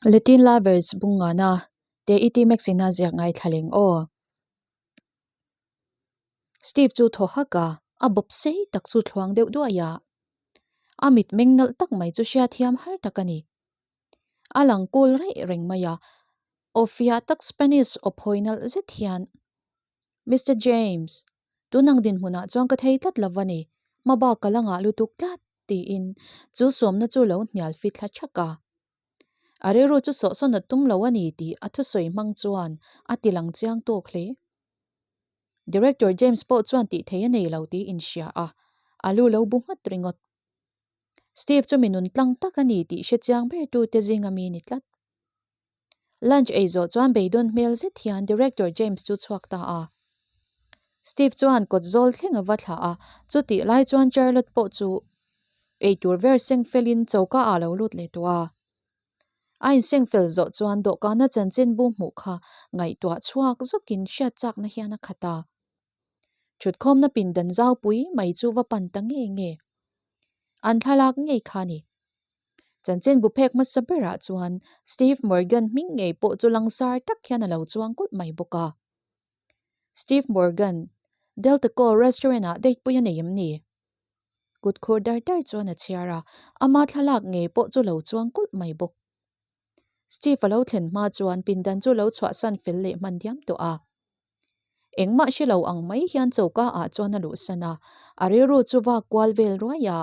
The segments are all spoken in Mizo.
Latin Lovers bungana te i ti Maxina ziak ngaithla leng aw. Steve chu thaw hak a, a bawp sei tak chu thluang deuh duai a. A mitmeng nalh tak mai chu hriathiam har tak a ni. A lang kul raih reng mai a, aw fiah tak Spanish aw phawi nalh zet hian, Mister James, tunang dinhmunah chuan ka thei tlat lo va ni, hmabak ka la ngah lutuk tlat, tiin chu sawmna chu lo hnial fit thla thak a. A rilru chu sawhsawn a tum lo a ni tih a thusawi hmang chuan a ti lang chiang tawk hle. Director James pawh chuan tih thei a nei lo tih inhria a, a lu lo bu nghat ringawt. Steve chu mi nun tlang tak a ni tih hre chiang ber tu te zinga mi ni tlat. Lunch ei zawh chuan beidawn hmel zet hian Director James chu chhuak ta a. Steve chuan kawt zawl thleng a va thlah a, chutih lai chuan Charlotte pawh chu eitur ver seng felin choka ah lo lut leh tawh a. A inseng fel zawh chuan dawhkana chanchinbu hmuh kha ngaihtuah chhuak zawkin hriat chakna hian a khat a. Thutkhawmna pindan zaupui mai chu va pan ta nge nge. An thlalak ngei kha a ni. Chanchinbu phek hmasa berah chuan Steve Morgan hming ngei pawh chu langsar tak hian a lo chuang kulh mai bawk a. Steve Morgan, Delta Co restaurant-ah date pui a nei em ni? Kut khur dar dar chuan a chhiar a, ama thlalak ngei pawh chu lo chuang kulh mai bawk. Steve a lo thlen hma chuan pindan chu lo chhuahsan fel leh hman diam tawh a. Engmah hre lo ang mai hian choka ah chuan a luhsan a, a rilru chu vak kual vel ruai a.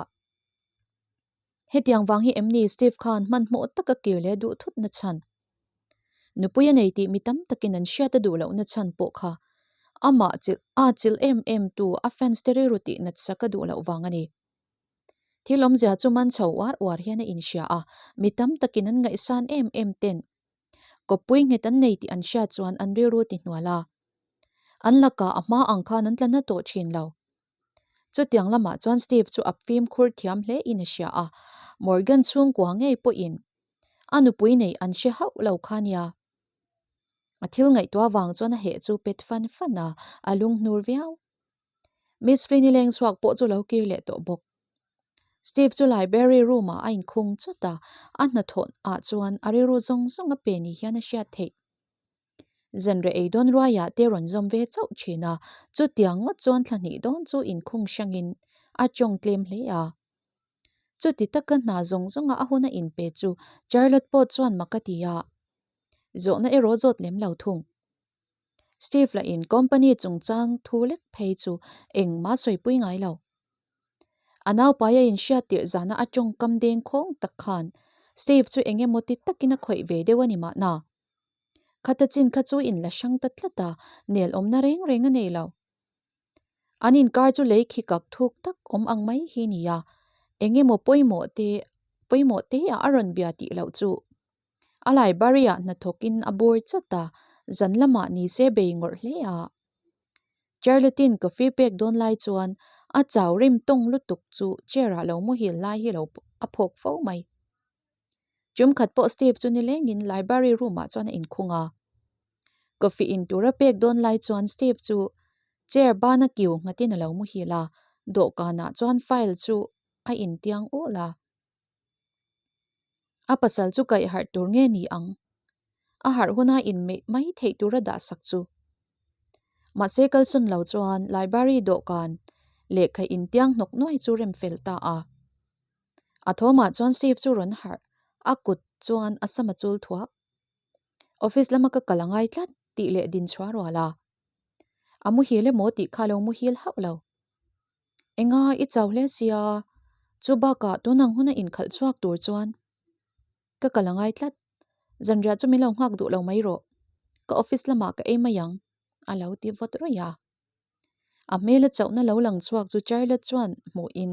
Hetiang vang hi em ni Steve khan hmanhmawh taka kir leh duh thut na chhan? Nupui a nei tih mi tam takin an hriat a duh lohna chhan pawh kha amah chilh a chilh em em tu a fans te rilru tih nat sak a duh loh vang a ni. Thil awmzia chu man chho uar uar hian a inhria a, mi tam takin an ngaihsan em em ten kawppui nghet an nei tih an hriat chuan an rilru ti hnual a. An lakah a hma ang khan an tla na tawh thin lo. Chutiang lamah chuan Steve chu a fimkhur thiam hle in a hria a, Morgan chhungkua ngei pawhin a nupui neih an hre hauh lo kha nia. A thil ngaihtuah vang chuan a heh chu pet fan fan a, a lunghnur viau. Miss Fini leng chhuak pawh chu lo kir leh tawh bawk. Steve chu library room ah a inkhung chawt a, a hnathawh ah chuan a rilru zawng zawng a pe ni hian a hriat theih. Zanre ei dawn ruaiah te rawn zawm ve chauh thin a, chutiang ngawt chuan thla hnih dawn chu inkhung hrangin a tawng tlem hle a. Chuti taka hna zawng zawnga a hun a inpe chu Charlotte pawh chuan mak a ti a, zawhna erawh zawt lem lo thung. Steve lahin company chungchang thu lek phei chu engmah sawipui ngai lo. A naupai a inhriat tirh zana a tawngkam deng khawng tak khan Steve chu eng emaw ti takin a khawih ve deuh a ni mahna. Khata chin kha chu in la hrang ta tlat a, nel awmna reng reng a nei lo. An inkar chu lei khi kak thuk tak awm ang mai hi ni a, eng emaw pawimawh te pawimawh te ah a rawn bia tih loh chu. A library ah hnathawk in a bur chat a, zan lamah ni se bei ngawrh hle a. Charlotte-in coffee pek dawn lai chuan a chau rim tawng lutuk chu chair ah lo muhil lai hi lo a phawk fo mai. Chumkhat pawh Steve chu nilengin library room ah chuan a inkhung a. Coffee in tura pek dawn lai chuan Steve chu chair bana kiu nghatin a lo muhil a, dawhkanah chuan file chu a intiang ul a. A pasal chu kaih harh tur nge ni ang? A harh huna inmeih mai theih tura dah sak chu. Mahse kalsawn lo chuan library dawhkan lehkha intiang hnawk nuai chu rem fel ta a. A thawmah chuan Steve chu rawn harh, a kut chuan a sam a chul thuak. Office lama ka kal a ngai tlat tih leh din chhuah rual a. A muhil emaw tih kha lo muhil hauh lo. Enga i chau hle sia, chu bakah tunang huna inkhalh chhuak tur chuan ka kal a ngai tlat. Zanriah chu min lo nghak duh lo mai rawh, ka office lamah ka ei mai ang, a lo ti vawt rawih a. A hmela chauhna lo lang chhuak chu Charlotte chuan hmuhin,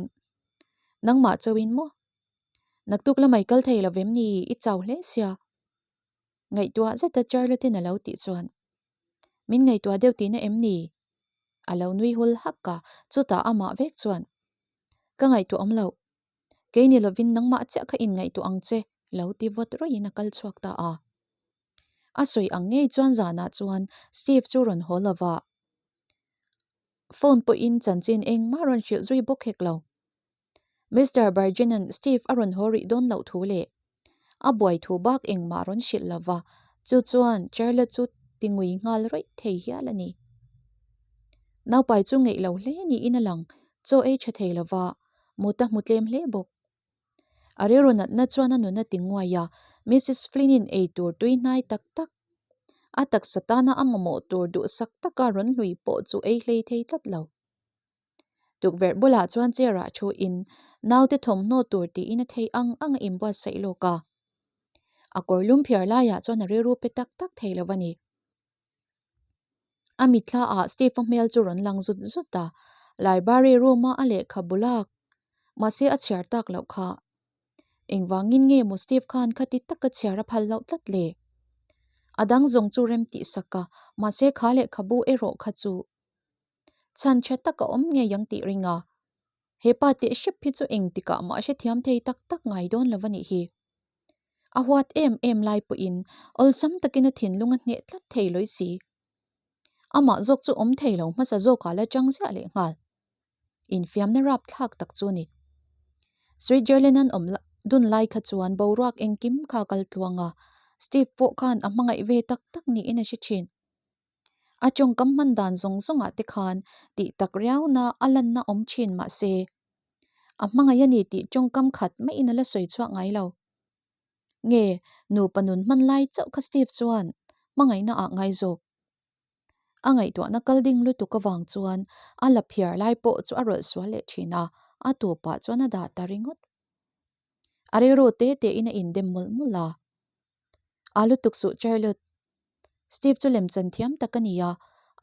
Nangmah chauhin maw? Naktuk lamai kal thei lo vem ni, i chau hle sia. Ngaihtuah zeta Charlotte-in a lo tih chuan, Min ngaihtuah deuh tihna em ni? A lo nui hul hak a, chutah amah vek chuan, Ka ngaihtuah awm loh. Kei ni lovin nangmah chiah kha inngaihtuah ang che, lo ti vawt rawih-in a kal chhuak ta a. A sawi ang ngei chuan zanah chuan Steve chu rawn haw lo va, phone pawhin chanchin engmah rawn hrilh zui bawk hek lo. Mister Bargenan Steve a rawn haw rih dawn loh thu leh. A buai thu bak engmah rawn hrilh lo va, chu chuan Charlotte chu ti ngui nghal rawih thei hial a ni. Naupai chu ngeih lo hle niin a lang, chaw ei tha thei lo va, mut a hmu tlem hle bawk. A rilru natna chuan a nun a ti nguai a, Missus Flynn-in ei tur tui hnai tak tak, a taksa tana a mamawh tur duhsak taka rawn hlui pawh chu ei hlei thei tlat lo. Tukverh bulah chuan chair ah thu in naute thawmhnaw tur tiin a theih ang ang a inbuatsaih lawk a. A kawr lum phiar laiah chuan a rilru pe tak tak thei lo a ni. A mitthla ah Steve-a hmel chu rawn lang zut zut a, library room a a lehkhabu lak mahse a chhiar tak loh kha. Engvangin nge maw Steve khan khati taka chhiar a phal loh tlat le? A dang zawng chu rem tih sak a, mahse kha lehkhabu erawh kha chu Chhan tha tak a awm ngei ang tih ring a, he pa teh hrep hi chu engtikah mah hrethiam thei tak tak ngai dawn lo a nih hi. A huat em em lai pawhin awlsam takin a thinlung a hneh tlat thei lawi si. Amah zawk chu awm thei lo hmasa zawkah la chang ziah leh nghal. Infiamna rapthlak tak chu a ni. Switzerland an awm dun lai kha chuan boruak engkim kha a kal tluang a, Steve pawh khan a hmangaih ve tak tak niin a hre thin. A tawngkam hman dan zawng zawngah te khan tih tak riauna a lanna awm thin mah se, a hmangaih a ni tih tawngkam khat maiin a la sawi chhuak ngai lo. Nge nupa nun hman lai chauh kha Steve chuan hmangaihna ah ngai zawk. A ngaihtuahna kal ding lutuk avang chuan a la phiar lai pawh chu a rawlh sual leh thin a, a tupah chuan a dah ta ringawt. A rilru te tein a indem mawlh mawlh a. A lutuk suh Charlotte. Steve chu lemchan thiam tak a ni a,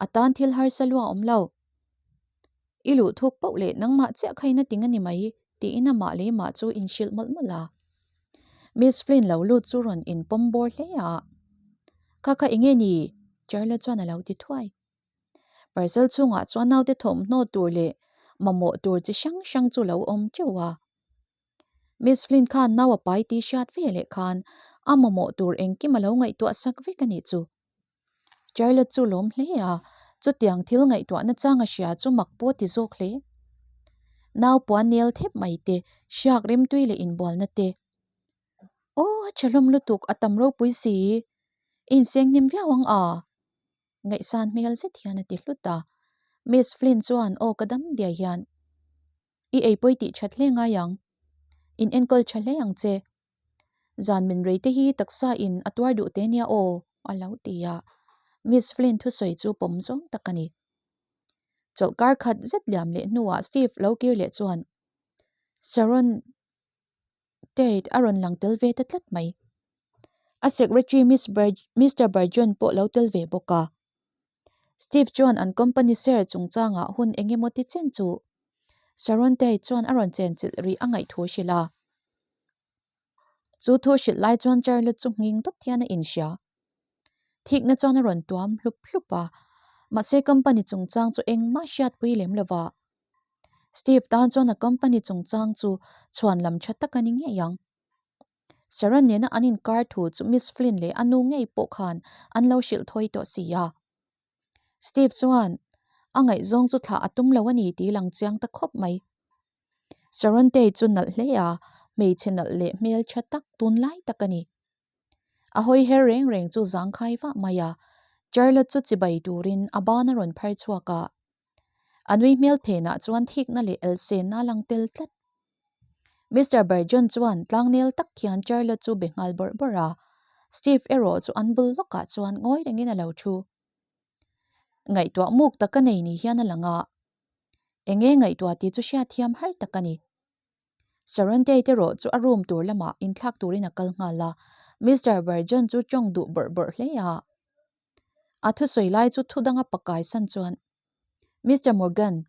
a tan thil harsa lua awm lo. I luh thuk poh leh nangmah chiah kha in a ting a ni mai tiin amah leh mah chu inhrilh mawlh mawlh a. Miss Flynn lo lut chu rawn inpawm bawr hle a. Kha kha enge ni? Charlotte chuan a lo ti thuai. Parcel chhungah chuan naute thawmhnaw tur leh mamawh tur chi hrang hrang chu lo awm teuh a. Miss Flynn khan nau a pai tih hriat ve leh khan a mamawh tur engkim a lo ngaihtuah sak vek a nih chu. Charlotte chu lawm hle a, chutiang thil ngaihtuahna chang a hria chu mak pawh ti zawk hle. Nau puan nel thep mai te, hriak rimtui leh inbualna te. Aw, a tha hlawm lutuk, a tam ropui si. I inseng hnem viau ang a? Ngaihsan hmel zet hian a ti hlut a. Miss Flynn chuan aw ka dam diai hian. I ei pawi tih that hle ngai ang. In enkawl tha hle ang che. Zan min rei te hi taksa in a tuar duh te nia aw, a lo ti a. Miss Flynn thusawi chu pawm zawng tak a ni. Chawlhkar khat zet liam leh hnuah Steve lo kir leh chuan Sharon Tate a rawn lang tel ve ta tlat mai. A secretary Miss Mister Burgeon pawh lo tel ve bawk a. Steve chuan an company share chungchangah hun eng emaw ti chen chu Sharon Tate chuan a rawn chenchilh rih a ngaih thu hrilh a. Chu thu hrilh lai chuan Charlotte chu nghing dawt hian a inhria. Thikna chuan a rawn tuam hlup hlup a, mahse company chungchang chu engmah hriatpui lem lova. Steve tan chuan a company chungchang chu chhuan lam tha tak a ni ngei ang. Sharon nena an inkar thu chu Miss Flynn leh a nu ngei pawh khan an lo hrilh thawi tawh si a. Steve chuan a ngaihzawng chu thlah a tum lo a ni tih lang chiang ta khawp mai. Sharon Tate chu nalh hle a, hmeichhe nalh leh hmel tha tak tunlai tak a ni. A hawi her reng reng chu zangkhai vah mai a, Charlotte chu chibai turin a ban a rawn phar chhuak a. A nui hmel phenah chuan thikna leh elsenna a lang tel tlat. Mister Burgeon chuan tlangnel tak hian Charlotte chu be nghal bawrh bawrh a, Steve erawh chu an bul lawkah chuan ngawi rengin a lo thu. Ngaihtuah muk taka nei ni hian a lang a, enge ngaihtuah tih chu hriatthiam har tak a ni. Sarantei te rawh chu a room tur lamah inthlak turin a kal nghal a, Mister Burgeon chu tawng duh bawrh bawrh hle a. A thusawi lai chu thu danga pakai san chuan, Mister Morgan,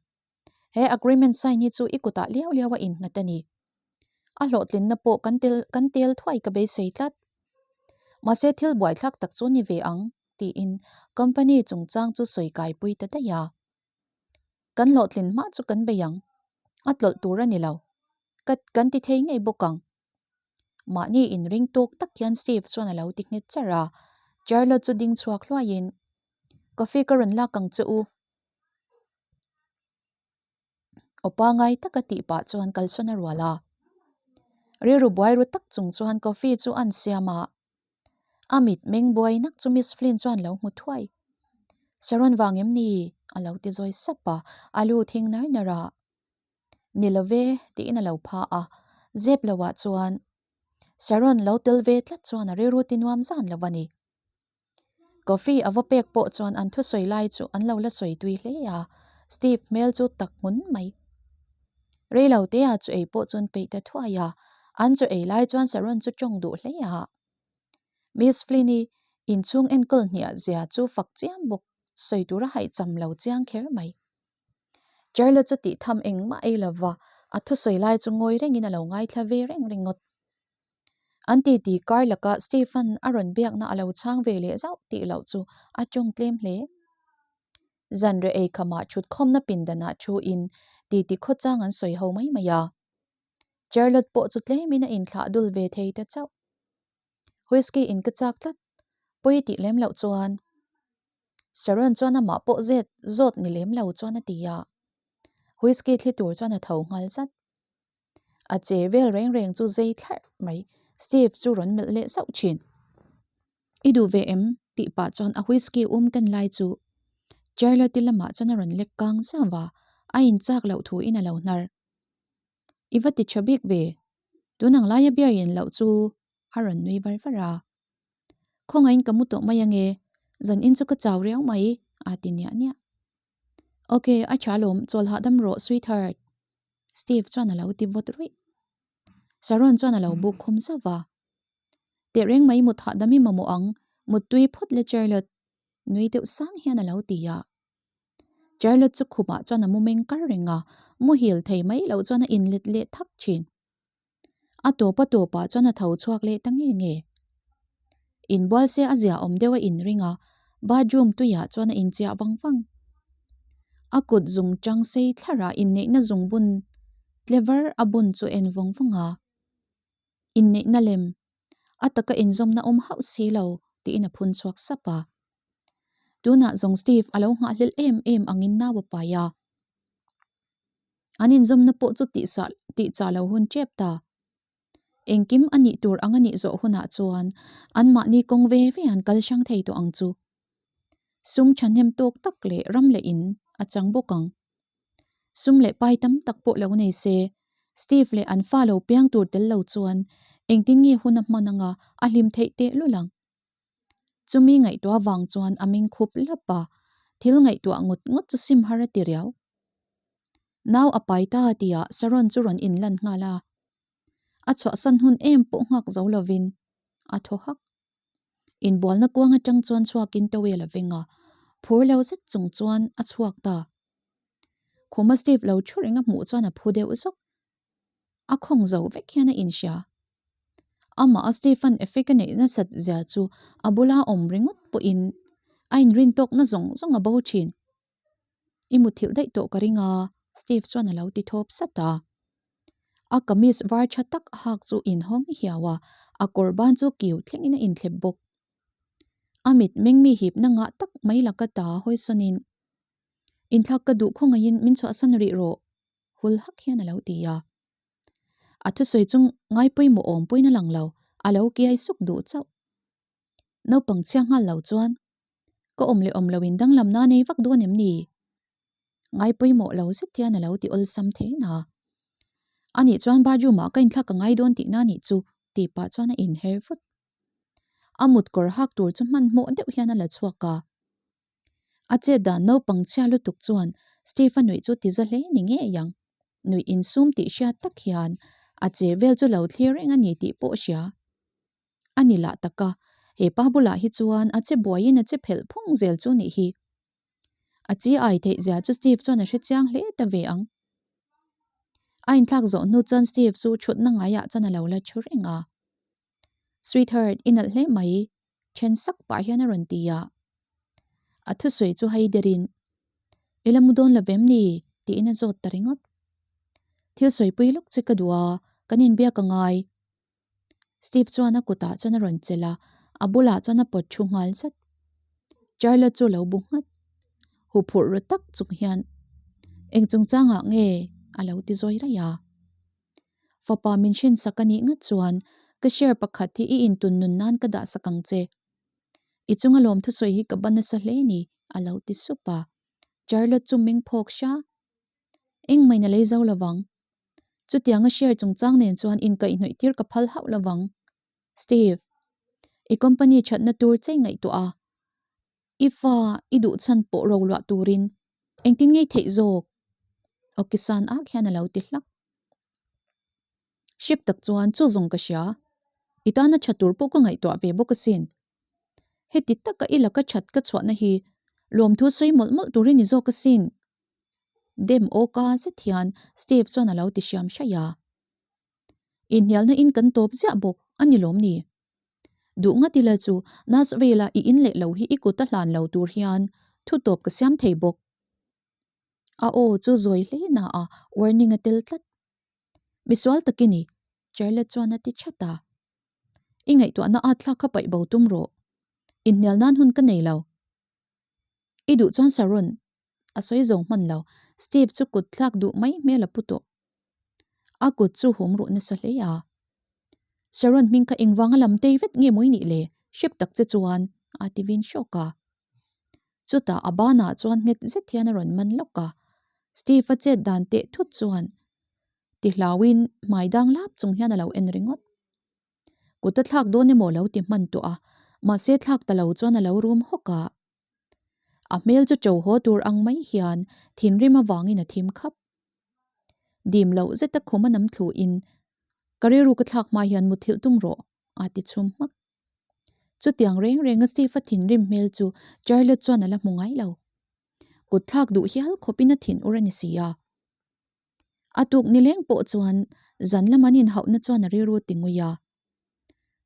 he agreement sign hi chu i kutah liau liau a innghat a ni. A hlawhtlinna pawh kan tel kan tel thuai ka beisei tlat. Mahse thil buaithlak tak chu ni ve ang, tiin company chungchang chu sawi kaipui ta daih a. Kan hlawhtlin hma chu kan bei ang. A tlawlh tur a ni lo. Ka kan ti thei ngei bawk ang. Mahni inring tawk tak hian Steve chuan a lo ti nghet char a. Charlotte chu ding chhuak hluaiin, Coffee ka rawn lak ang che u. Aw pangai taka tih pah chuan kalsawn a rual a. Rilru buai ru tak chung chuan coffee chu an siam a. A mit meng buai nak chu Miss Flynn chuan lo hmu thuai. Sharon vang em ni? A lo ti zawi sap a, a lu thing nar nar a. Ni lo ve, tiin a lo pha a. Zep lo ah chuan Sharon lo tel ve tlat chuan a rilru ti nuam zan lo a ni. Coffee a va pek pawh chuan an thusawi lai chu an lo la sawi tui hle a, Steve hmel chu tak hmun mai. Reilo te ah chu ei pawh chuan peih ta thuai a, an chaw ei lai chuan Sharon chu tawng duh hle a. Miss Flynn-i inchhung enkawl hniah zia chu fak chiam bawk, sawi tur a haihcham lo chiang kher mai. Charlotte chu tih tham engmah ei lova, a thusawi lai chu ngawi rengin a lo ngaithla ve reng ringawt. An titi kar laka Stephen a rawn biakna a lo chhang ve leh zauh tih loh chu a tawng tlem hle. Zanriah ei khamah thutkhawmna pindanah thu in titi khawchang an sawi ho mai mai a. Charlotte pawh chu tlemin a inthlah dul ve thei ta chauh. Whisky in ka chak tlat, pawi tih lem loh chuan. Sharon chuan amah pawh zet zawt ni lem lo chuan a ti a. Whisky thli tur chuan a tho nghal zat. A che vel reng reng chu zei thlarh mai, Steve chu rawn melh leh zauh thin. I duh ve em? tih pah chuan a whisky um ken lai chu Charlotte-i lamah chuan a rawn lek kang zauh va, a inchak loh thu in a lo hnar. I va ti tha bik ve, tun ang laia beer in loh chu a rawn nui var var a. Khawngaihin ka mu tawh mai ange, zan in chu ka chau riau mai, a ti niah niah. Ok, a tha lawm, chawl hahdam rawh sweetheart. Steve chuan a lo ti vawt ruih. Sharon chuan a lo buk khum zauh va. Tehreng mai mut hahdam i mamawh ang, muttui phawt le Charlotte. Nui deuh sang hian a lo ti a. Charlotte chu khumah chuan a mu meng kar reng a, muhil thei mai loh chuan a inlet leh thak thin. A tawp a tawpah chuan a tho chhuak leh ta nge nge. Inbual se a zia awm deuh a inring a, bathroom tuiah chuan a inchiah vang vang. A kut zung chang sei thlarah inneihna zungbun tlever a bun chu en vawng vawng a. Inneihna lem, a taka inzawmna awm hauh si lo tiin a phun chhuak sap a. Tunah zawng Steve a lo nghahhlelh em em angin nau a pai a. An inzawmna pawh chu tihsah tihchah lo hun tep ta. Engkim a nih tur ang a nih zawh hunah chuan anmahni kawng ve ve an kal hrang thei tawh ang chu. Sum thahnem tawk tak leh ram leh in a chang bawk ang. Sum leh pai tam tak pawh lo nei se, Steve leh an fa lo piang tur tel lo chuan engtin nge hun a hman anga a hlim theih tehlul ang. Chumi ngaihtuah vang chuan a ming khup lap a, thil ngaihtuah ngawt ngawt chu sim har a ti riau. Nau a pai ta tihah Sharon chu rawn inlan nghal a. A chhuahsan hun em pawh nghak zo lovin a thaw hak. Inbualna kuang atang chuan chhuakin towel a veng a, phur lo zet chung chuan a chhuak ta. Khuma Steve lo thu reng a hmuh chuan a phu deuh zawk. A khawng zo vek hian a inhria. Amah a Stephen effect a neih nasat zia chu a bula awm ringawt pawhin a inrin tawkna zawng zawng a bo thin. I muthilh daih tawh ka ring a, Steve chuan a lo ti thawp sat a. A kamis var tha tak a hak chu inhawng hiau a, a kawr ban chu kiu thlengin a inthlep bawk. A mit meng mi hipna ngah tak mai laka ta hawisawnin, Inthlak ka duh khawngaihin min chhuahsan rih rawh, hul hak hian a lo ti a. A thusawi chu ngai pawimawh awm pawhin a lang lo, a lo kiai suk duh chauh. Naupang chhia nghal lo chuan, Ka awm leh awm loin danglamna nei vak dawn em ni? Ngai pawimawh lo zet hian a lo ti awlsam thein a. Anih chuan bathroom ah ka inthlak ka ngai dawn tihna anih chu tih pah chuan a inher vut. A mut kawr hak tur chu hmanhmawh deuh hian a la chhuak a. A chet dan naupang chhia lutuk chuan Steve a nuih chu ti za hle ni ngei ang. Nuih insum tih hriat tak hian a che vel chu lo thlir reng a ni tih pawh hria. A ni lah tak a, he pa bulah hi chuan a che buaiin a che phelh phung zel chu nih hi. A chi ai theih zia chu Steve chuan a hre chiang hle ta ve ang. A inthlak zawh hnu chuan Steve chu thutna ngaiah chuan a lo la thu reng a. Sweetheart, i nalh hle mai, then sak pah hian a rawn ti a. A thusawi chu hai derin, I la mu dawn lo vem ni? tiin a zawt ta ringawt. Thil sawipui lawk che ka duh a, kan inbiak a ngai. Steve chuan a kutah chuan a rawn chelh a, a bulah chuan a pawt thu nghal zat. Charlotte chu a lo bu nghat. Huphurh ru tak chung hian, Eng chungchangah nge? a lo ti zawi raih a. Fapa min hrinsak a nih ngat chuan ka share pakhat hi i intun nun nan ka dah sak ang che. I chunga lawm thusawi hi ka ba nasa hle ni, a lo ti sup a. Charlotte chu meng phawk hra. Engmah in a lei zo lovang. Chutianga share chungchang nen chuan inkaihhnawih tir ka phal hauh lovang. Steve, i company thatna tur chei ngaihtuah a, i fa i duh chhan pawh ro luah turin engtin ngei theih zawk? Awkisan ak hian a lo ti hlak. Hrep tak chuan chu zawng ka hria, i tana tha tur pawh ka ngaihtuah ve bawk asin. Heti taka i laka that ka chhuahna hi lawmthu sawi mawlh mawlh turin ni zawk asin. Dem awka zet hian Steve chuan a lo ti hriam hraih a. Inhnialna in kan tawp ziah bawk a ni lawm ni? Duh ngat ila chu Nashville-a i in leh lo hi i kut a hlan lo tur hian thu tawp ka siam thei bawk. A aw chu zawi hle na a warning a tel tlat. Misual tak i ni, Charlotte chuan a ti chat a. I ngaihtuahna at thlak kha paih bo tum rawh. Inhnial nan hun ka nei lo. I duh chuan Saron a sawi zo hman lo, Steve chu kut thlak duh mai hmel a pu tawh. A kut chu hum ruh nasa hle a. Saron hming kha engvanga lam tei vet nge mawi nih le, hrep tak che chuan a ti vin hrawk a. Chutah a banah chuan nghet zet hian a rawn man lawk a, Steve a chet dan teh thut chuan ti hlauin hmai dang lap chung hian a lo en ringawt. Kut a thlak dawn emaw lo ti hman tawh a, mahse thlak ta lo chuan a lo rum hawk a. A hmel chu cho haw tur ang mai hian thinrim avangin a thim khap. Dim loh zeta khum a nam thluin, Ka rilru ka thlak hma hian muthilh tum rawh, a ti chhum hmak. Chutiang reng renga Steve a thinrim hmel chu Charlotte chuan a la hmu ngai lo. Kut thlak duh hial khawpin a thin ur a ni si a. A tuk nileng pawh chuan zan lam an inhauhna chuan a rilru ti ngui a.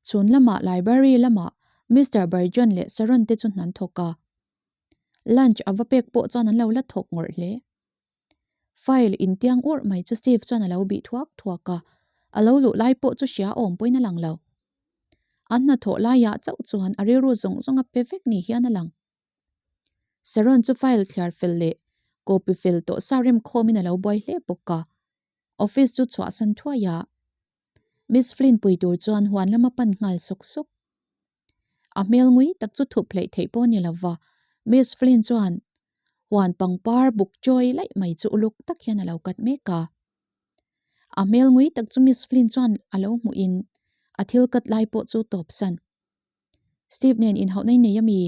Chhun lamah library lamah Mister Burgeon leh Sharon te chu hnan thawk a. Lunch a va pek pawh chuan an lo la thawk ngawrh hle. File intiang urh mai chu Steve chuan a lo bih thuak thuak a, a lo luh lai pawh chu hria awm pawhin a lang lo. An hnathawh laiah chauh chuan a rilru zawng zawng a pe vek ni hian a lang. Sharon chu file thliar fel leh copy fel tawh sa rem khawmin a lo buai hle bawk a, office chu chhuahsan thuai a. Miss Flynn pui tur chuan huan lama pan nghal sawk sawk. A hmel ngui tak chu thup hleih theih pawh a ni lova, Miss Flynn chuan huan pangpar buk chawi laih mai chu uluk tak hian a lo kat mek a. A hmel ngui tak chu Miss Flynn chuan a lo hmuhin a thil kat lai pawh chu tawp san. Steve nen inhauhna i nei a mi?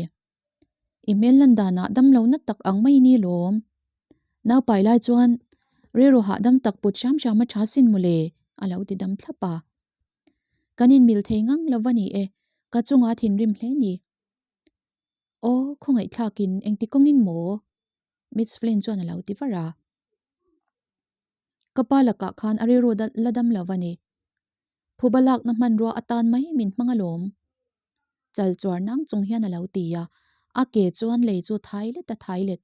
I hmel lan danah damlo na tak ang mai ni lawm. Naupai lai chuan rilru hahdam tak put hram hram a tha sin mawle a lo ti dam thlap a. Kan inmil thei ngang lo va ni e, ka chunga thinrim hle ni. Aw, khawngaihthlakin engti kawngin maw? Miss Flynn chuan a lo ti var a. Ka pa lakah khan a rilru la dam lo va ni. Phuba lakna hmanrua atan mai min hmang alawm. Chal chuar nang chung hian a lo ti a, a ke chuan lei chu thai let a thai let.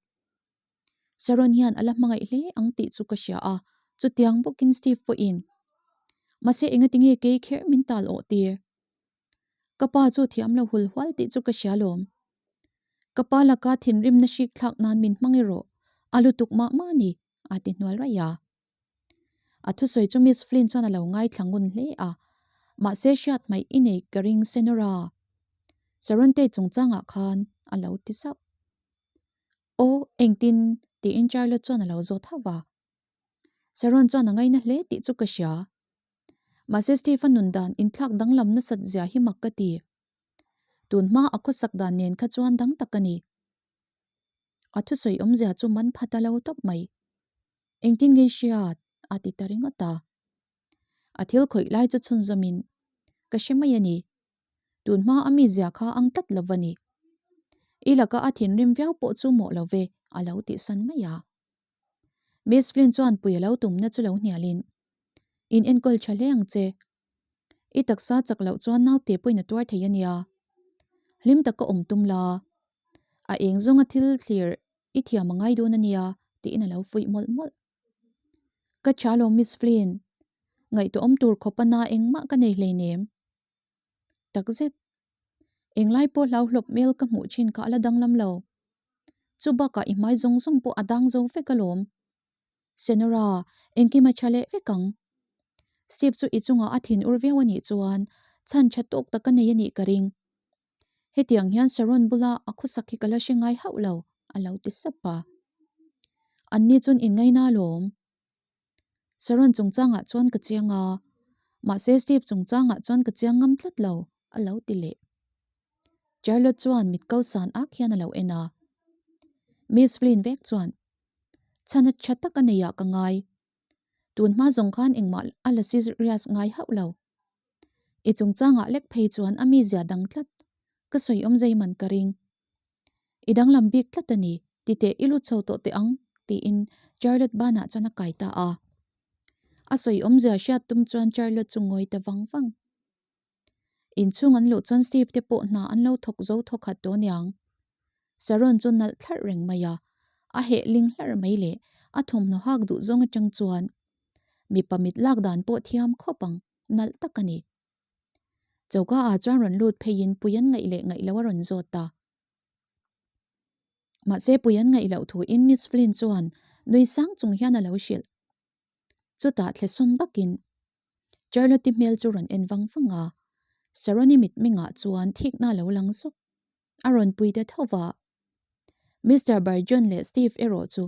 Sharon hian a la hmangaih hle ang tih chu ka hria a, chutiang bawkin Steve pawhin. Mahse engati nge kei kher min tal awh tir? Ka pa chu thiam lo hul hual tih chu ka hria lawm. Ka pa laka thinrimna hrik thlak nan min hmang erawh a lutuk mah mah a ni, a ti hnual raih a. A thusawi chu Miss Flynn chuan a lo ngaithla ngun hle a, mahse hriat hmaih i nei ka ring Senora. Sharon Tate chungchangah khan a lo ti zauh. Aw, engtin? tiin Charlotte chuan a lo zawt hauh va. Sharon chuan a ngaina hle tih chu ka hria. Mahse Steve-a nun dan inthlak danglam nasat zia hi mak ka ti. Tun hma a khawsak dan nen kha chuan dang tak a ni. A thusawi awmzia chu man phat a lo tawp mai. Engtin nge i hriat? a ti ta ringawt a. A thil khawih lai chu chhunzawmin, Ka hre mai a ni. Tun hma a mizia kha ang tlat lo va ni. I laka a thinrim viau pawh chu mawh lo ve, a lo tihsan mai a. Miss Flynn chuan pui a lo tumna chu lo hnialin, In enkawl tha hle ang che. I taksa chak loh chuan naute pawhin a tuar thei a nia. Hlim taka awm tum la. A eng zawnga thil thlir i thiam a ngai dawn a nia, tiin a lo fuih mawlh mawlh. Ka tha lo Miss Flynn, ngaihtuahawm tur khawp a na engmah ka nei hleinem. Takzet, englai pawh hlauhlawp hmel ka hmuh thin kha a la danglam lo. Chu bakah i hmai zawng zawng pawh a dang zo vek alawm. Senora, engkim a tha leh vek ang. Steve chu i chungah a thin ur viau a nih chuan chhan tha tawk tak a nei a nih ka ring. Hetiang hian Sharon bula a khawsak hi ka la hre ngai hauh lo, a lo ti sap a. Anni chuan inngaina alawm. Sharon chungchangah chuan ka chiang a, mahse Steve chungchangah chuan ka chiang ngam tlat lo, a lo ti leh. Charlotte chuan mit ko san ak hian a lo en a. Miss Flynn vek chuan, Chhana tha tak a nei ah ka ngai. Tun hma zawng khan engmah a la serious ngai hauh lo. I chungchangah lek phei chuan a mizia dang tlat, ka sawi awm zei man ka ring. I danglam bik tlat a ni, titeh i lut chho tawh teh ang, tiin Charlotte banah chuan a kai ta a. A sawi awmzia hriat tum chuan Charlotte chu ngawi ta vang vang. Inchhung an luh chuan Steve te pawh hna an lo thawk zo thawk khat tawh aniang. Sharon chu nalh thlarh reng mai a, a heh ling hlarh mai leh a thawmhnaw hak duh zawng atang chuan mipa mit lak dan pawh thiam khawp ang, nalh tak a ni. Choka ah chuan rawn lut pheiin pui an ngaih leh ngaih loh a rawn zawt ta. Mahse pui an ngaih loh thuin Miss Flynn chuan nui sang chung hian a lo hrilh. Chutah thlesawn bakin Charlotte-i hmel chu rawn en vang vang a, Sharon-i mitmengah chuan thikna a lo lang zawk. A rawn pui ta tho va. Mister Burgeon leh Steve erawh chu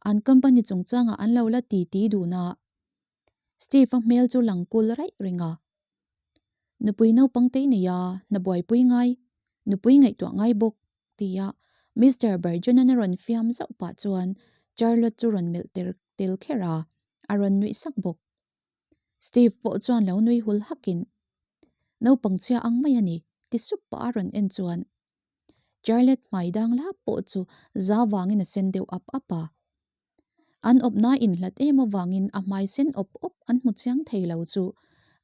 an company chungchangah an lo la ti ti dun a. Steve-a hmel chu lang kul raih reng a. Nupui naupang te i nei a, hna buaipui ngai, nupui ngaihtuah ngai bawk, tia Mister Burgeon-a'n a rawn fiam zauh pah chuan Charlotte chu rawn melh tel tel kher a, a rawn nuih sak bawk. Steve pawh chuan lo nui hul hakin, Naupang chhia ang mai a ni, ti sup pah a rawn en chuan Charlotte hmai dang lap pawh chu za vangin a sen deuh ap ap a. An awpna inhlat em avangin a hmai sen awp awp an hmu chiang thei lo chu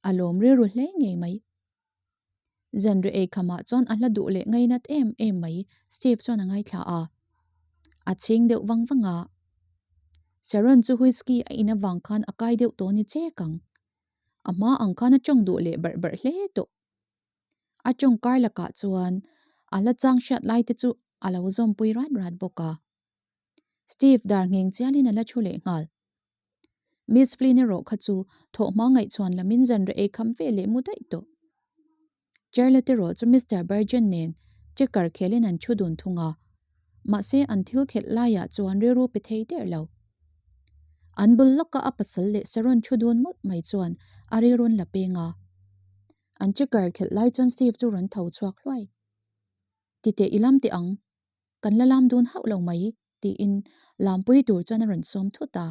a lawm rilru hle ngei mai. Zanri ei khamah chuan a hla duh leh ngainat em em mai Steve chuan a ngaithla a. A chhing deuh vang vang a. Sharon chu whisky a in avang khan a kai deuh tawh ni chek ang. A hma ang khan a tawng duh leh barh barh hle tawh. A tawng kar lakah chuan a hla chang hriat lai te chu a lo zawmpui rat rat bawk a. Steve dar ngheng chialin a la thu leh nghal. Miss Flynn erawh kha chu thawhhma ngaihchhuan lamin zanriah ei kham ve leh mu daih tawh. Charlotte erawh chu Mister Burgeon nen checker khelin an thu dun thung a, mahse an thil khelh laiah chuan rilru pe thei der lo. An bul lawka a pasal leh Sharon thu dun mawlh mai chuan a rilrun la peng a. An checker khelh lai chuan Steve chu rawn tho chhuak hluai. Titeh i lam teh ang, Kan la lam dun hauh lo mai, tiin lampui tur chuan a rawn sawm thut a.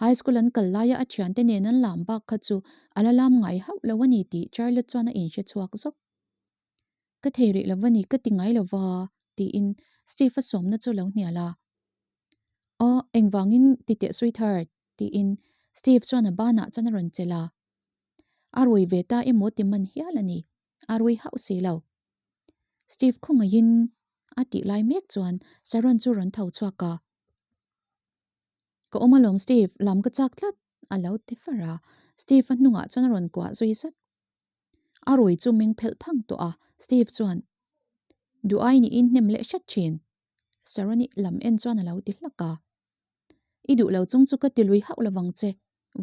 High school an kal laia a thiante nen an lam bak kha chu a la lam ngai hauh lo a ni tih Charlotte chuan a inhre chhuak zawk. Ka thei rih lo a ni, ka ti ngai lo va, tiin Steve-a sawmna chu lo hnial a. Aw, engvangin ti teh sweetheart, tiin Steve chuan a banah chuan a rawn chelh a. A rui ve ta emaw ti man hial a ni, a rui hauh si lo. Steve khawngaihin a tih lai mek chuan Sharon chu rawn tho chhuak a. Ka awm alawm Steve, lam ka chak tlat a lo ti far a, Steve a hnungah chuan a rawn kuah zui zat. A rui chu meng phelh phang tawh a, Steve chuan duh ai niin hnem leh hret thin. Sharon-i lam en chuan a lo ti hlak a. I duh lo chung chu ka ti lui hauh lovang che,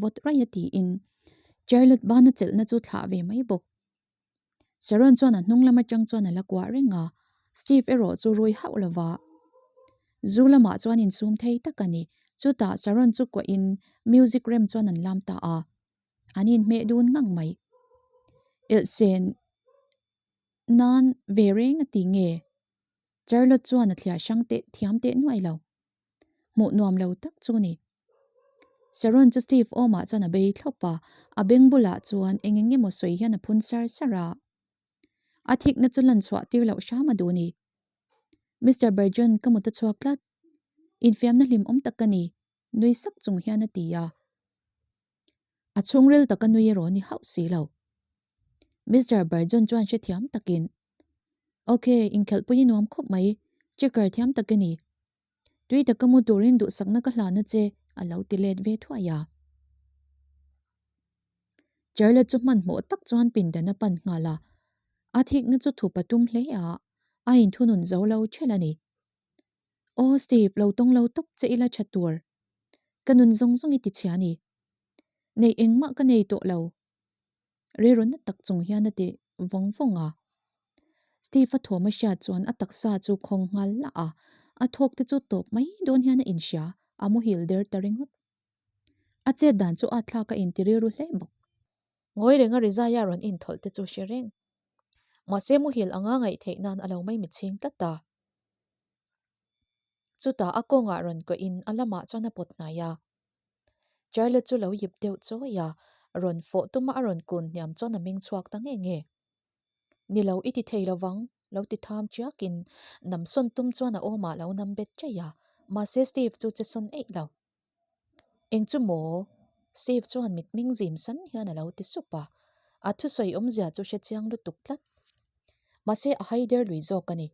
vawt raih a tiin Charlotte bana chelhna chu thlah ve mai bawk. Sharon chuan a hnung lam atang chuan a la kuah reng a, Steve erawh chu rui hauh lo va. Zu lamah chuan insum thei tak a ni. Chutah Sharon chu kuahin music rem chuan an lam ta a. An inhmeh dun ngang mai. Elhsen nan ve reng a ti nge? Charlotte chuan a thliah hrang teh thiam teh nuai lo. Hmuh nuam lo tak chu ni. Sharon chu Steve awmah chuan a bei thlawp a, a beng bulah chuan eng eng emaw sawi hian a phun sar sar a. A thikna chu lan chhuah tir loh hram a duh ni. Mister Burgeon ka mut a chhuak tlat. Infiamna hlim awm tak ka ni, nui sak chung hian a ti a. A chhungril taka nui erawh ni hauh si lo. Mister Burgeon chuan hrethiam takin, Ok, inkhelhpui i nuam khawp mai, checker thiam tak i ni. Tui taka mu turin duhsakna ka hlan a che, a lo ti let ve thuai a. Charlotte chu hmanhmawh tak chuan pindan a pan nghal a, a thikna chu thup a tum hle a, a inthunun zo lo ṭhelh a ni. Aw Steve, lo tawng lo tawp che ila ṭha tur. Ka nun zawng zawng i ti chhia a ni. Neih engmah ka nei tawh lo. Rilru na tak chung hian a ti vawng vawng a. Steve-a thawm a hriat chuan a taksa chu khawng nghal lah a, a thawk te chu tawp mai dawn hian a inhria, a muhil der ta ringawt. A chet dan chu a thlak a inti rilru hle bawk. Ngawi renga Rizai a rawn inthawlh te chu hre reng. Mahse muhil anga ngaih theih nan a lo mai mitchhing tlat a. Chutah a kawngah rawn kawhin a lamah chuan a pawt hnai a. Charlotte chu lo yip deuh chawi a, rawn fawh tuma a rawn kun hniam chuan a meng chhuak ta nge nge. Ni lo i ti thei lo vang, lo ti tham chiakin nam sawn tum chuan a awmah lo nam bet chaih a, mahse Steve chu che sawn eih lo. Eng chu maw? Steve chuan mitming zim san hian a lo ti sup a, a thusawi awmzia chu hre chiang lutuk tlat. Mahse a haider lui zawk a ni.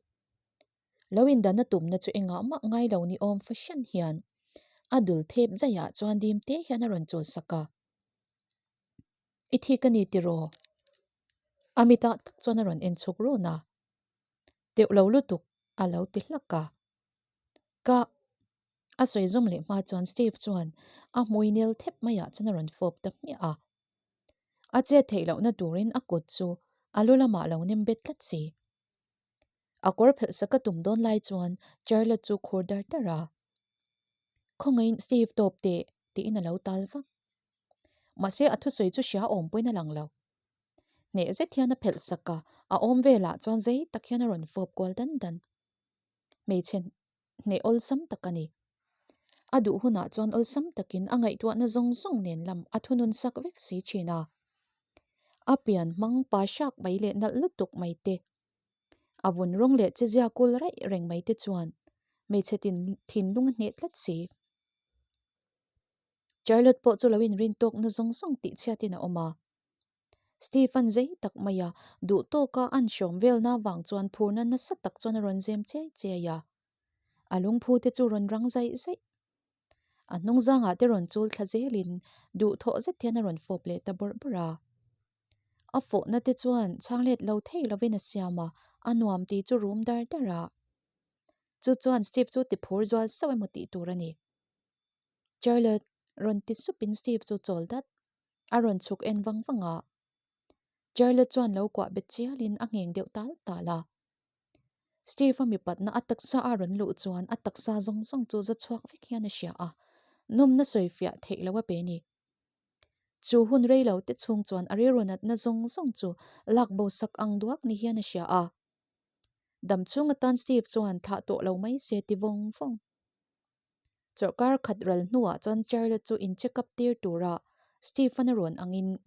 Lo indanna tumna chu engah mah ngai lo ni awm fahran hian a dul thep zaiah chuan dim te hian a rawn chawl sak a. I thik a ni tiraw? A mitah tak chuan a rawn en chhuk run a. Teuh lo lutuk a lo ti hlak a. Ka a sawi zawm leh hma chuan Steve chuan a hmui nel thep maiah chuan a rawn fawp ta hmiah a. A chet theih lohna turin a kut chu a lu lamah lo nem bet tlat si. A kawr phelh sak a tum dawn lai chuan Charlotte chu khur dar dar a. Khawngaihin Steve tawp teh tiin a lo tal vak. Mahse a thusawi chu hria awm pawhin a lang lo. Hneh zet hian a phelh sak a, a awm velah chuan zei tak hian a rawn fawp kual dan dan. Hmeichhe hneh awlsam tak a ni. A duh hunah chuan awlsam takin a ngaihtuahna zawng zawng nen lam a thunun sak vek si thin a. A pian hmang pa hrak mai leh nalh lutuk mai te, a vun rawng leh chezia kul raih reng mai te chuan hmeichhe tin thinlung a hneh tlat si. Charlotte pawh chu lo inrin tawkna zawng zawng tih chhiatin a awm a. Stephen zei tak maia duh tawka an hrawm velna vang chuan phurna nasa tak chuan a rawn zem chiai chiai a. A lungphu te chu rawn rang zaih zaih. A hnung zangah te rawn chul thla zelin duhthawh zet hian a rawn fawp leh ta bawrh bawrh a. A fawhna te chuan chhang let lo thei lovin a siam a, a nuam tih chu rum dar dar a. Chu chuan Steve chu ti phur zual sauh emaw tih tur a ni. Charlotte rawn ti supin Steve chu chawl dat. A rawn chhuk en vang vang a. Charlotte chuan lo kuah bet chialin a ngheng deuh tal tal a. Steve-a mipatna a taksa a rawn luh chuan a taksa zawng zawng chu za chhuak vek hian a hria a, nawmna sawi fiah theih loh a pe ni. Chu hun rei lo te chhung chuan a rilru natna zawng zawng chu lak bo sak ang duak ni hian a hria a. Dam chhung atan Steve chuan thlah tawh lo mai se ti vawng vawng. Chawrhkar khat ral hnuah chuan Charlotte chu in check up tir tura Steve-an a rawn angin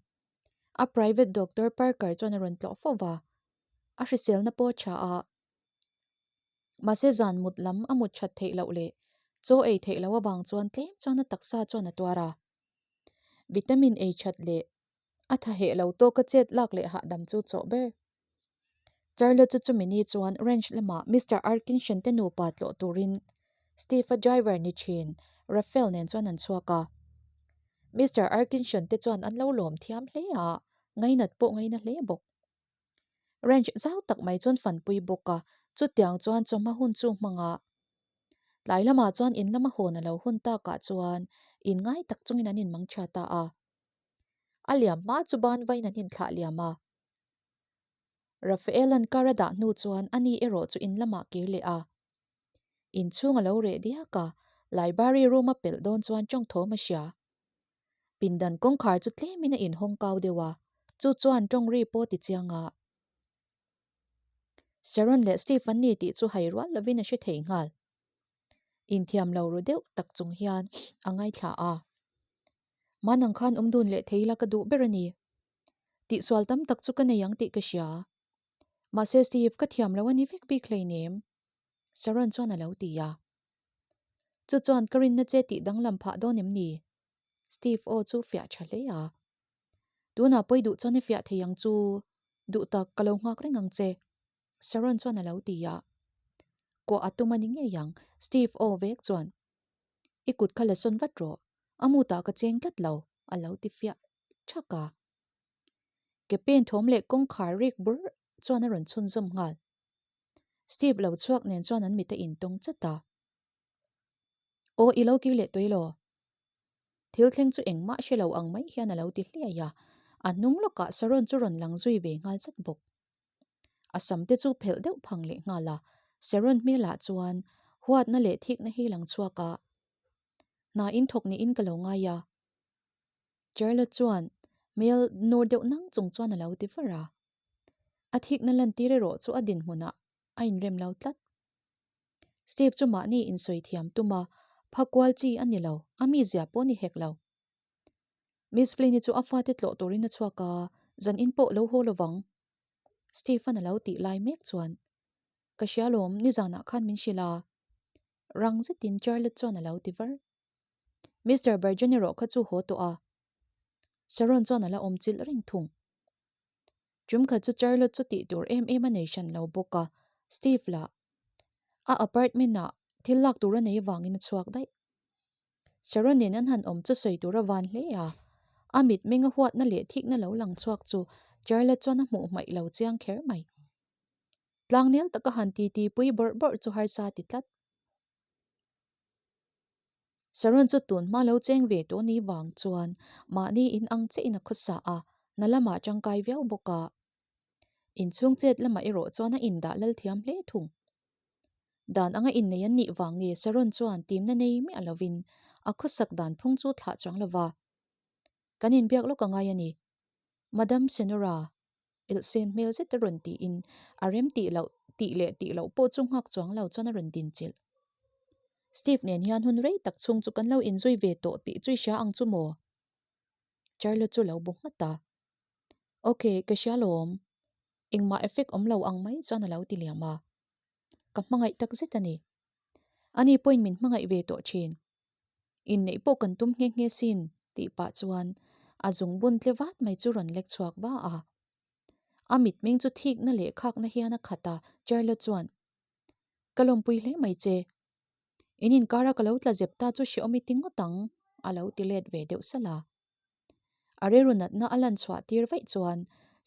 a private doctor Parker chuan a rawn tlawh fo va, a hriselna pawh a tha a. Mahse zan mut lam a mut that theih loh leh chaw ei theih loh avang chuan tlem chuan a taksa chuan a tuar a. Vitamin ei that leh a tha heh lo tawka chet lak leh hahdam chu chawh ber. Charlotte chu chumi ni chuan ranch lamah Mister Arkinson te nupa tlawh turin Steve-a driver ni thin Raphael nen chuan an chhuak a. Mister Arkinson te chuan an lo lawm thiam hle a, ngainat pawh ngaina hle bawk. Ranch zau tak mai chuan fanpui bawk a, chutiang chuan chawhma hun chu hmang a. Tlai lamah chuan in lama hawn a lo hun takah chuan in ngai tak chungin an inmang tha ta a. A liam hma chu ban vain an inthlah liam a. Raphael-a'n car a dah hnu chuan ani erawh chu in lamah kir leh a. Inchhung a lo reh diak a, library room a pelh dawn chuan tawng thawm a hria. Pindan kawngkhar chu tlemin a inhawng kau deuh a, chu chuan tawng ri pawh ti chiang a. Sharon leh Steve an ni tih chu hai rual lovin a hre thei nghal. Inthiam lo ru deuh tak chung hian a ngaithla a. Hman ang khan awm dun leh thei ila ka duh ber a ni. Tihsual tam tak chu ka nei ang tih ka hria. Mahse Steve, ka thiam lo a ni vek bik hleinem. Sharon chuan a lo ti a. Chu chuan ka rinna che tih danglam phah dawn em ni? Steve aw chu fiah tha hle a. Tunah pawi duh chuan i fiah thei ang chu. Duh tak, ka lo nghak reng ang che. Sharon chuan a lo ti a. Kuah a tum a ni ngei ang, Steve aw vek chuan. I kut kha la sawn vat rawh, a mutah ka cheng tlat lo, a lo ti fiah thak a. Ke pen thawm leh kawngkhar rik bur chuan a rawn chhunzawm nghal. Steve lo chhuak nen chuan an mit a intawng chat a. Aw, i lo kir leh tawih law? Thil thleng chu engmah hre lo ang mai hian a lo ti hliai a, a hnung lawkah Saron chu rawn lang zui ve nghal zat bawk. A sam te chu phelh deuh phang leh nghal a, Saron hmelah chuan huatna leh thikna hi lang chhuak a, Hna in thawk niin ka lo ngai a. Charlotte chuan hmel nur deuh nang chung chuan a lo ti var a. A thikna lantir erawh chu a dinhmunah a inrem lo tlat. Steve chu mahni insawi thiam tum a, pha kual chi a ni lo, a mizia pawh ni hek lo. Miss Flynn-i chu a fate tlawh turin a chhuak a, zan in pawh lo haw lovang. Steve-a'n a lo tih lai mek chuan, Ka hria lawm, nizanah khan min hrilh a. Rang zetin Charlotte chuan a lo ti var. Mister Bergen erawh kha chu haw tawh a. Sharon chuan a la awm chilh reng thung. Tum khat chu Charlotte chu tih tur em em a nei hran lo bawk a, Steve lah a apartment ah thil lak tur a nei avangin a chhuak daih. Sharon nen an han awm chu sawi tur a van hle a, a mitmeng a huatna leh thikna lo lang chhuak chu Charlotte chuan a hmuh hmaih lo chiang kher mai. Tlangnel taka han titi pui bawrh bawrh chu harsa ti tlat. Saron chu tun hma lo cheng ve tawh ni vang chuan mahni in ang chiah in a khawsa a, hna lamah tangkai viau bawk a. Inchhung chet lamah erawh chuan a indah lal thiam hle thung. Dan anga innei an nih vang nge Saron chuan timna nei miah lovin a khawsak dan phung chu thlah chuang lova. Kan inbiak lawk a ngai a ni. Madam Senora, Elhsen hmel zet a rawn tiin a rem tih loh tih leh tih loh pawh chu nghak chuang lo chuan a rawn din chilh. Steve nen hian hun rei tak chhung chu kan lo inzui ve tawh tih chu i hria ang chu maw? Charlotte chu lo bu nghat a. Ok, ka hria lawm. Engmah effect awm lo ang mai chuan a lo ti liam a. Ka hmangaih tak zet a ni. Ani pawhin min hmangaih ve tawh thin. Inneih pawh kan tum nghe nghe sin tih pah chuan a zungbun tle vat mai chu rawn lek chhuak va a. A mitmeng chu thikna leh khakna hian a khat a, Charlotte chuan, Ka lawmpui hle mai che. In inkara ka lo tla zep ta chu hrehawm i ti ngawt ang, a lo ti let ve deuh salh a. A rilru natna a lan chhuah tir vaih chuan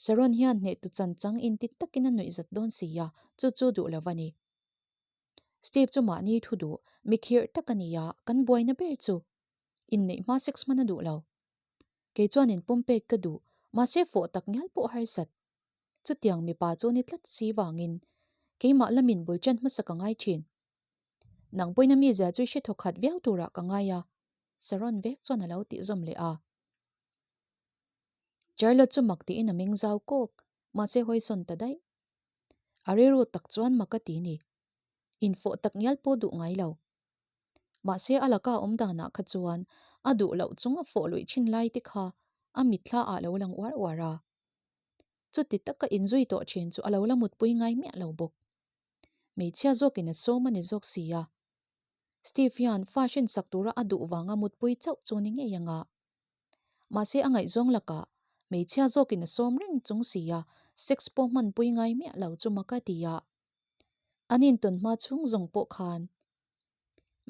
Sharon hian hnehtu chan chang inti takin a nuihzat dawn si a, chu chu duh lo va ni. Steve chu mahni thu duh, mi khirh tak a ni a, kan buaina ber chu inneih hma sex hman a duh lo. Kei chuan inpawm pek ka duh, mahse fawh tak ngial pawh harsat. Chutiang mipa chu ni tlat si vangin keimah lamin bul ṭan hmasa ka ngai ṭhin. Nang pawhin a mizia chu i hre thaw khat viau turah ka ngai a, Sharon vek chuan a lo tih zawm leh a. Charlotte chu mak tiin a meng zau kawk, mahse hawisawn ta daih. A rilru tak chuan mak a ti ni. Infawh tak ngial pawh duh ngai lo. Mahse a laka awm danah kha chuan a duh loh chung a fawh luih thin lai te kha a mitthla ah lo lang uar uar a. Chuti taka inzui tawh thin chu a lo la mutpui ngai miah lo bawk. Hmeichhia zawkin a sawm a ni zawk si a. Steve hian fa hrinsak tura a duh vanga mutpui chauh chu ni ngei anga. Mahse a ngaihzawng lakah hmeichhia zawkin a sawm reng chung si a, sex pawh hmanpui ngai miah lo chu mak a ti a. An intawn hma chhung zawng pawh khan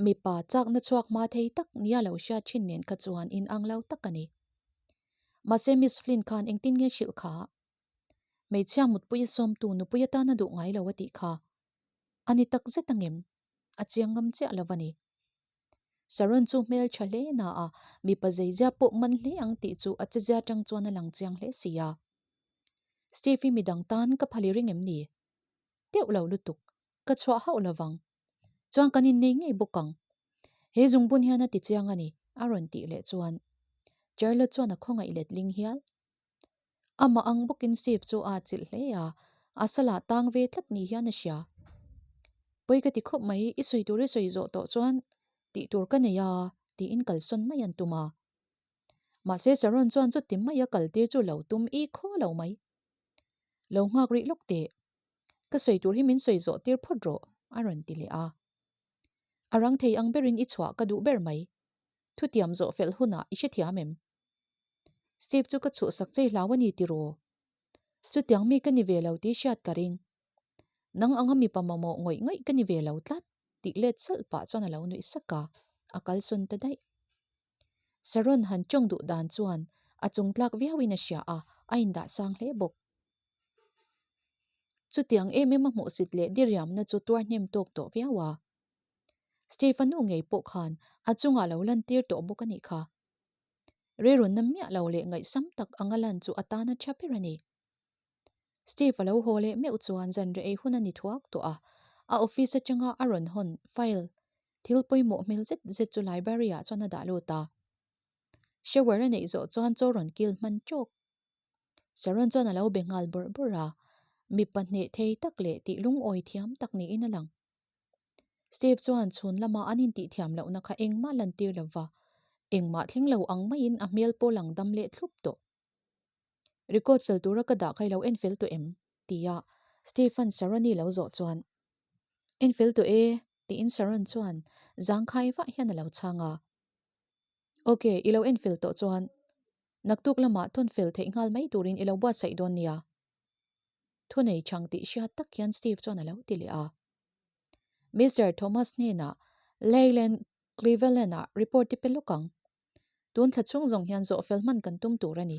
mipa chakna chhuak hma thei tak nia lo hriat thin nen kha chuan inang lo tak a ni. Mahse Miss Flynn khan engtin nge hrilh kha? Hmeichhia mutpui a sawmtu nupui atan a duh ngai lo a tih kha a ni tak zet angem? A chiang ngam chiah lo a ni. Sharon chu hmel tha hle na a, mipa zeizia pawh man hle ang tih chu a chezia tang chuan a lang chiang hle si a. Steve hi midang tan ka phali ring em ni? Teuh lo lutuk, ka chhuah hauh lovang. Chuan kan innei ngei bawk ang. He zungbun hian a ti chiang a ni, a rawn tih leh chuan Charlotte chuan a khawngaih let ling hial. Amah ang bawkin Steve chu a chilh hle a, a salah tang ve tlat ni hian a hria. Pawi ka ti khawp mai, i sawi tur i sawi zawh tawh chuan tih tur ka nei a, tiin kalsawn mai an tum a. Mahse Sharon chuan chuti maia kal tir chu lo tum i khaw lo mai. Lo nghak rih lawk teh, ka sawi tur hi min sawi zawh tir phawt rawh, a rawn ti leh a. A rang thei ang berin i chhuah ka duh ber mai. Thutiam zawh fel hunah i hrethiam em? Steve chu ka chhuhsak chei hlau a ni tiraw? Chutiang mi ka ni ve lo tih hriat ka ring. Nang anga mipa mamawh ngawih ngawih ka ni ve lo tlat tih let salh pah chuan a lo nuih sak a, a kalsawn ta daih. Sharon han tawng duh dan chuan a chung tlak viauin a hria a, a indah sang hle bawk. Chutiang em em a hmuhsit leh diriamna chu tuar hnem tawk tawh viau a. Steve a nu ngei pawh khan a chungah lo lantir tawh bawk a nih kha. Rilrunna miah lo leh ngaihsam tak anga lan chu a tana tha ber a ni. Steve a lo haw leh meuh chuan zanriah ei hun a ni thuak tawh a, a office atanga a rawn hawn file thil pawimawh hmel zet zet chu library ah chuan a dah lut a. Shower a neih zawh chuan chaw rawn kil hman tawk. Sharon chuan a lo be nghal bawrh bawrh a, mipa hneh thei tak leh tih lungawi thiam tak niin a lang. Steve chuan chhun lama an intih thiam lohna kha engmah lantir lova, engmah thleng lo ang maiin a hmel pawh lang dam leh thlup tawh. Record fel tura ka dah kha i lo en fel tawh em? tia Steve-a'n Sharon-i lo zawh chuan, En fel tawh e, tiin Sharon chuan zangkhai vah hian a lo chhang a. Ok, i lo en fel tawh chuan naktuk lamah thawn fel theih nghal mai turin i lo buatsaih dawn nia. Thunei chhang tih hriat tak hian Steve chuan a lo ti leh a. Mister Thomas hnenah Leyland Cleveland-ah report i pe lawk ang. Tun thla chhung zawng hian zawh fel hman kan tum tur a ni.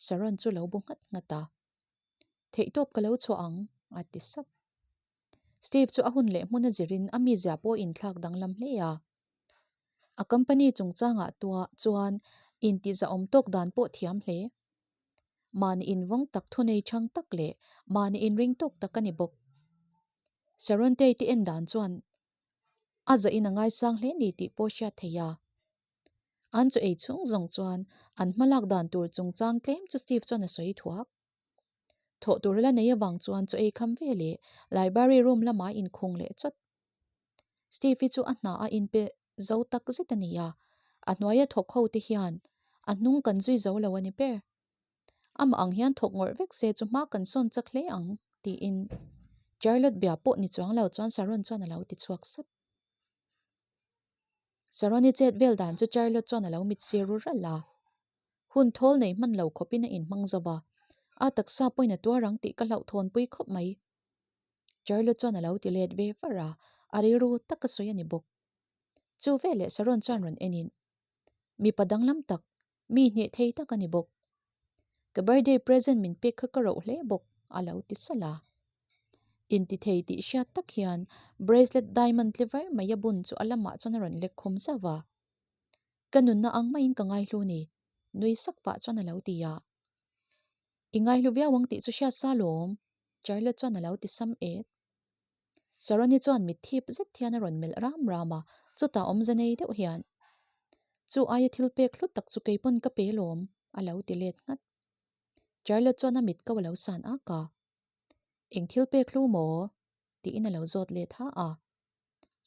Sharon chu lo bu nghat nghat a. Theihtawp ka lo chhuah ang, a ti sap. Steve chu a hun leh hmun a zirin a mizia pawh inthlak danglam hle a. A company chungchangah tuah chuan intihzahawm tawk dan pawh thiam hle. Mahni invawng tak thunei chhang tak leh mahni inring tawk tak a ni bawk. Sharon Tate en dan chuan a zahin a ngaisang hle ni tih pawh hriat thei a. An chu ei chhung zawng chuan an hmalak dan tur chungchang tlem chu Steve chuan a sawi thuak. Thawh tur la nei avang chuan chaw ei kham ve leh library room lamah a inkhung leh chawt. Steve hi chu a hna a inpe zo tak zet a ni a, a hnuaia thawk ho te hian a hnung kan zui zo lo a ni ber. Amah ang hian thawk ngawrh vek se chu hma kan sawn chak hle ang, tiin Charlotte bia pawh ni chuang lo chuan Sharon chuan a lo ti chhuak sap. Sharon-i chet vel dan chu Charlotte chuan a lo mit sir ru ralh a. Hun thawl nei hman lo khawpin a inhmang zo va, a taksa pawhin a tuar ang tih ka hlauhthawnpui khawp mai. Charlotte chuan a lo ti let ve var a, a rilru tak a sawi a ni bawk. Chu veleh Sharon chuan rawn enin, Mipa danglam tak, mi hneh thei tak a ni bawk. Ka birthday present min pek kha ka roh hle bawk, a lo ti salh a. Inti thei tih hriat tak hian bracelet diamond tle var mai a bun chu a lamah chuan a rawn lek khum zauh a. Ka nunna ang maiin ka ngaihlu ni, nui sak pah chuan a lo ti a. I ngaihlu viau ang tih chu hriat sa lawm, Charlotte chuan a lo ti sam et. Saroni chuan mit thip zet hian a rawn melh ram ram a, chutah awmze nei deuh hian, Chu aia thil pek hlut tak chu kei pawn ka pe lawm, a lo ti let nghat. Charlotte chuan a mit ko a lo san ak a. Eng thil pek hlu maw? tiin a lo zawt let ha a.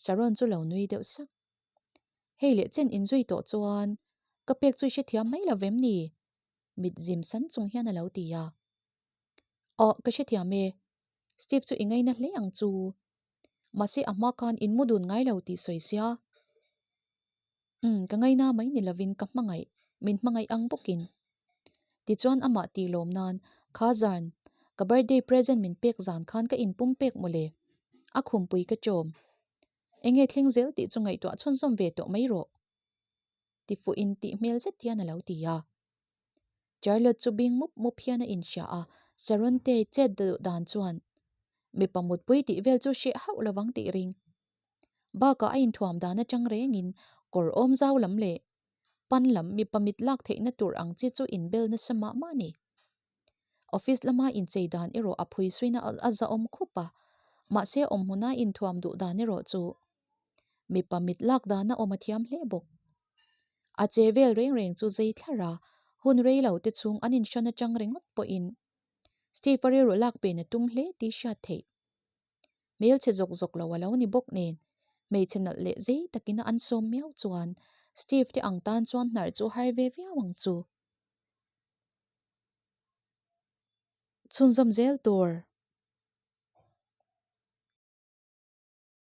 Saron chu lo nui deuh sak. Hei leh chen inzui tawh chuan ka pek chu i hrethiam mai lo vem ni? Mit zim san chung hian a lo ti a. Aw, ka hrethiam e. Steve chu i ngaina hle ang chu. Mahse a hma khan in mu dun ngai lo tih sawi sia. Umm, ka ngaina mai ni lovin ka hmangaih, min hmangaih ang bawkin. Tichuan amah tih lawm nan, Kha zan, ka birthday present min pek zan khan ka inpum pek mawle. A khumpui ka chawm. Enge thleng zel tih chu ngaihtuah chhunzawm ve tawh mai rawh. Tifuh in tih hmel zet hian a lo ti a. Charlotte chu bing mup mup hian a inhria a, Sharon te chet duh dan chuan mipa mutpui tih vel chu hreh hauh lovang tih ring. Bakah a inthuam dan atang rengin kawr awm zau lam leh pan lam mipa mit lak theihna tur ang chi chu inbel nasa mah mah a ni. Office lama inchei dan erawh a phui suina a zahawm khup a, mahse awmhmuna inthuam duh dan erawh chu mipa mit lak dana awm a thiam hle bawk. A che vel reng reng chu zei thlar a, hun rei lo te chhung an inhrawn atang ringawt pawhin Steve a rilru lak pen a tum hle tih hriat theih. Hmelchhe zawk zawk lo a lo ni bawk nen, hmeichhe nalh leh zei takin a an sawm miau chuan Steve te ang tan chuan hnarh chu har ve viau ang chu. Chhunzawm zel tur.